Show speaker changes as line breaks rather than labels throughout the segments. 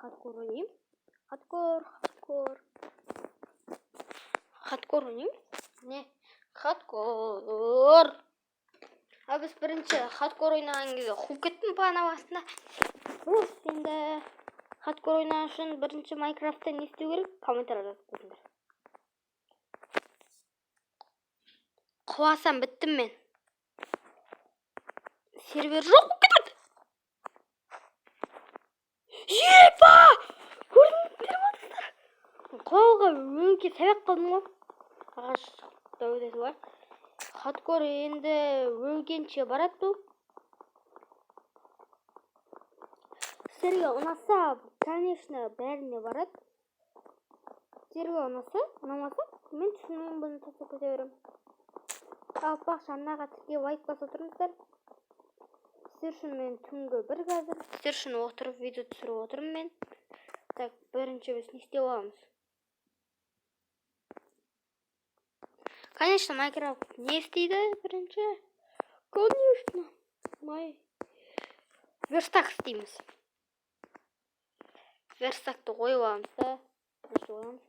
Хардкор ойнаймыз. Хардкор, хардкор. Хардкор ойнаймыз. Не? Хардкор. А біз бірінші хардкор ойнаған кезде қуып кеттім пана басында. Уф, енді хардкор ойнау үшін бірінші Майнкрафтта не істеу керек? Комментарий жазып қойыңдар. Құласам біттім мен. Сервер жоқ болып кетеді. Епа! Көрдіңдер ма, достар? Құлауға өңкей сабақ қалдым ғой. Ағаш дәу бар. Хардкор енді өлгенше барады бұл. Сіздерге ұнаса, конечно, бәріне барады. Сіздерге ұнаса, ұнамаса, мен түсінбеймін, бұны тастап кете беремін. Аппақ арнаға тіркеліп лайк басып отырыңыздар. Сіздер үшін мен түнгі бір қазір. Сіздер үшін отырып видео түсіріп отырмын мен. Так, бірінші біз не істеп аламыз? Конечно, Майнкрафт не істейді бірінші? Конечно, май верстак істейміз. Верстакты қойып аламыз да. Бірінші қоямыз.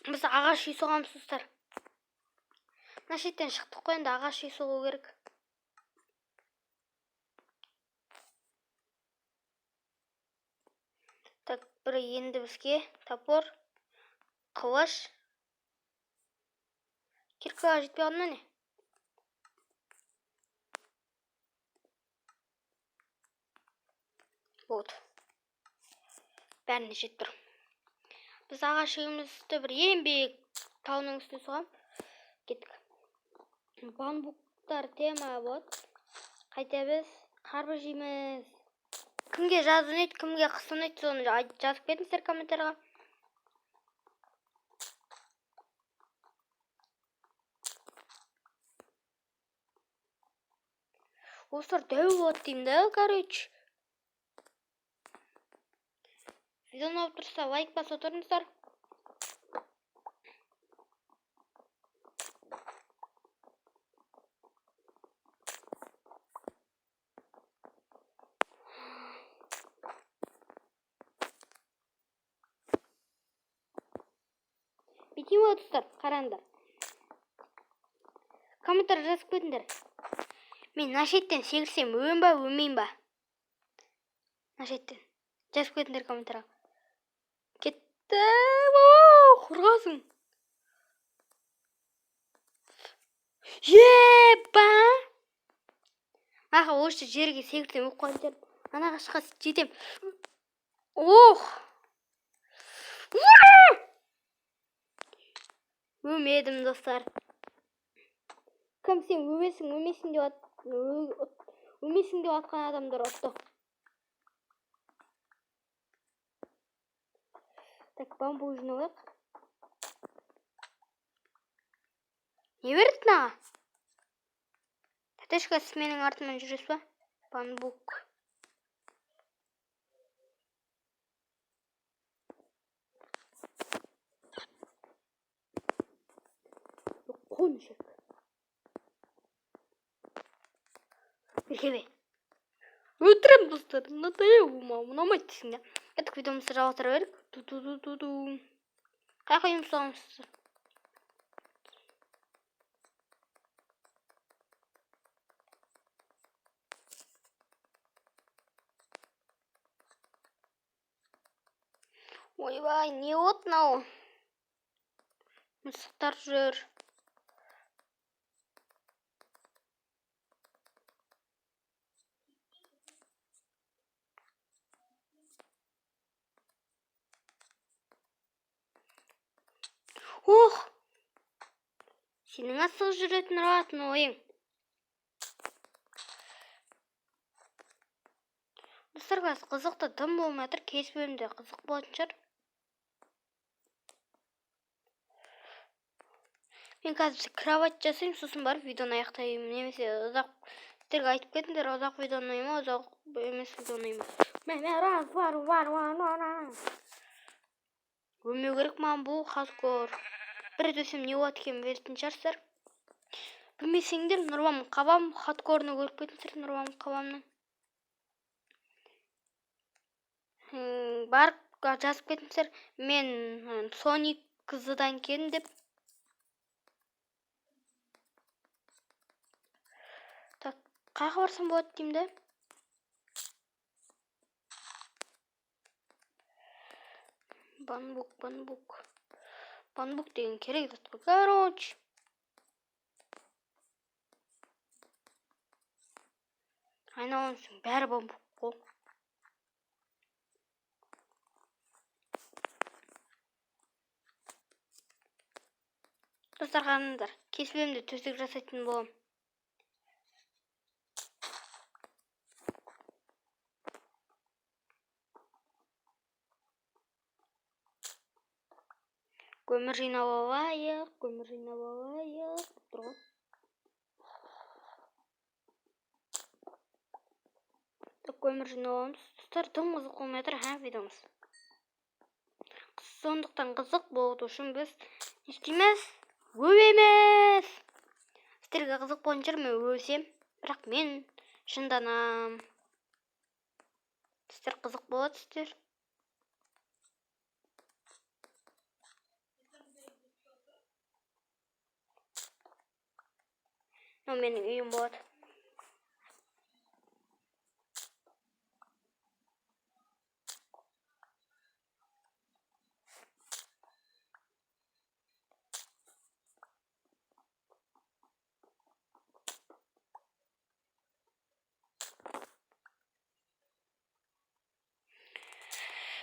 Біз ағаш үй соғамыз, достар. Мына шеттен шықтық қой, енді ағаш үй соғу керек. Так, бір енді бізге топор, қылыш. Киркаға жетпей қалды ма не? Вот. Бәріне жетіп тұр. Біз ағаш үйімізді бір ең биік тауының үстіне соғамыз. Кеттік. Бамбуктар тема болады. Қайта біз қарбыз жейміз. Кімге жаз ұнайды, кімге қыс ұнайды, соны жазып кетіңіздер комментарийға. Осылар дәу болады деймін да, короче. Видео ұнап тұрса, лайк басып отырыңыздар. Бүйтейін ғой, достар, қараңдар. Комментарий жазып кетіңдер. Мен мына шеттен секірсем өлем ба, өлмеймін ба? Мына шеттен. Жазып кетіңдер комментарийға. Кетті. Қорғасың. Еба! Аха, осы жерге секірсем өліп қалатын шығармын. Ана ағашқа жетем. Ох! Өлмедім, достар. Кім сен өлмесің, өлмесің деп өлмесің деп атқан адамдар ұтты. Так, бамбук жинап алайық. Не берді мынаған? Тәтешка, сіз менің артымнан жүресіз ба? Бамбук. Қоншек. Беркебе. Өлтірем, достар. Надоел ұнамайды дейсің да. Кеттік, видеомызды жалғастыра берейік. Ту-ту-ту-ту-ту. Қай жаққа үйімізді соғамыз, достар? Ойбай, не болды мынау? Мысықтар жүр. Ох! Сенің асығыс жүретін ұратын ойың. Достар, қазір қызықты дым болмай жатыр. Келесі бөлімде қызық болатын шығар. Мен қазір кровать жасаймын, сосын барып видеоны аяқтаймын. Немесе ұзақ сіздерге айтып кетіңдер, ұзақ видео ұнай ма, ұзақ емес видео ұнай ма? Мә, раз, бар, бар, бар, бар. Өлмеу керек маған бұл хардкор. Бір рет өлсем не болады екенін білетін шығарсыздар. Білмесеңдер, Нұрбам Қабам хардкорны көріп кетіңіздер, Нұрбам Қабамның. Барып жазып кетіңіздер. Мен Соник Кызыдан келдім деп. Так, қаяққа барсам болады деймін да. Бамбук, бамбук. Бамбук деген керек зат қой. Короче. Айналайын, бәрі бамбук қой. Достар, қараңыздар, кесіп төсек жасайтын боламын. Көмір жинап алайық, көмір жинап алайық деп тұр ғой. Так, көмір жинап аламыз. Достар, тым қызық болмай жатыр, ха, видеомыз. Сондықтан қызық болу үшін біз не істейміз? Өлеміз. Сіздерге қызық болатын шығар, мен өлсем, бірақ мен жынданам. Сіздер қызық болады, сіздер. Мынау менің үйім болады.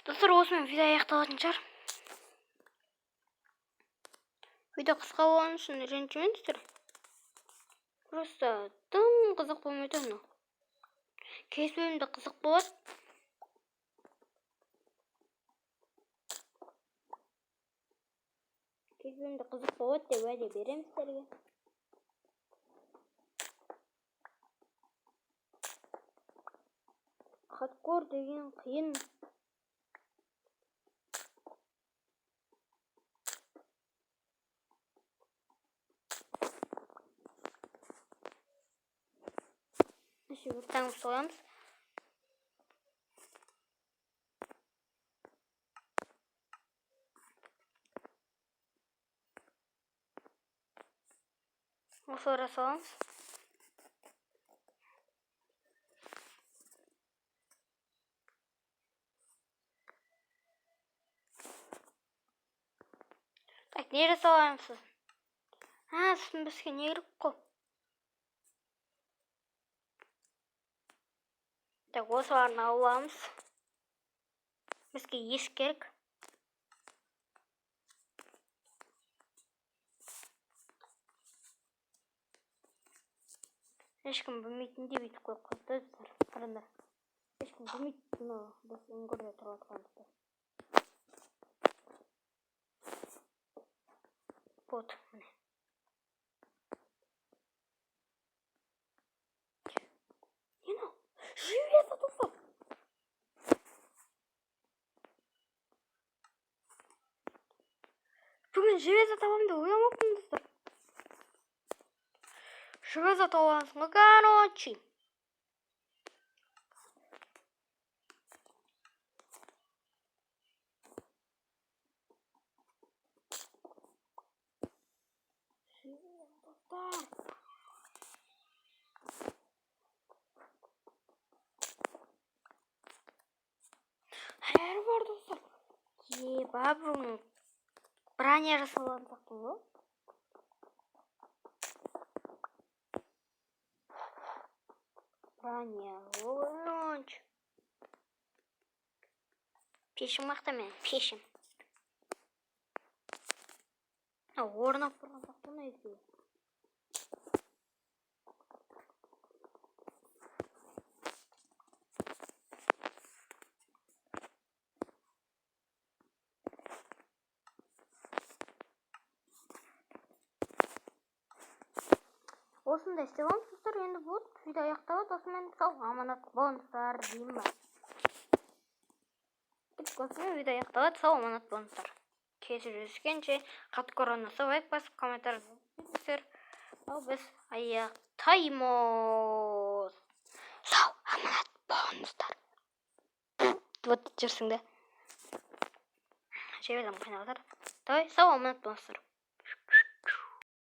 Достар, осымен видео аяқталатын шығар. Видео қысқа болған үшін ренжімеңіздер. Просто тым қызық болмай тұр мынау. Келесі бөлімде қызық болады. Келесі бөлімде қызық болады деп уәде беремін сіздерге. Хардкор деген қиын. Таңып соямыз. Осылай саламыз. Так, не жасап сосын? А, сосын бізге не керек қой? Так, осыларын алып аламыз. Бізге есік керек. Ешкім білмейтіндей бүйтіп қойып қойыпты, достар. Қараңдар. Ешкім білмейді мынау біз үңгірде тұрып жатқанымызды. Вот, міне. Не мынау? Железо, достар. Бүгін железо табамын деп ойламаппын, достар. Железо табамыз ғой, короче. Достар. Бәрі бар, достар. Еба, бүгін броня жасап алған сияқтымын ғой. Броня, ой. Пешім мақта менің, пешім. Орнап тұрған сияқты мына екеуі. Осындай істеп аламыз, достар. Енді болды, видео аяқталады. Осымен сау аманат болыңыздар деймін ба. Осымен видео аяқталады. Сау аманат болыңыздар. Келесі жүздескенше қатты ұнаса лайк басып, комментарий жазыңыздар. Ал біз аяқтаймыз. Сау аманат болыңыздар. Вот жүрсің да. Жібердім, қайнап жатыр. Давай, сау, аманат болыңыздар.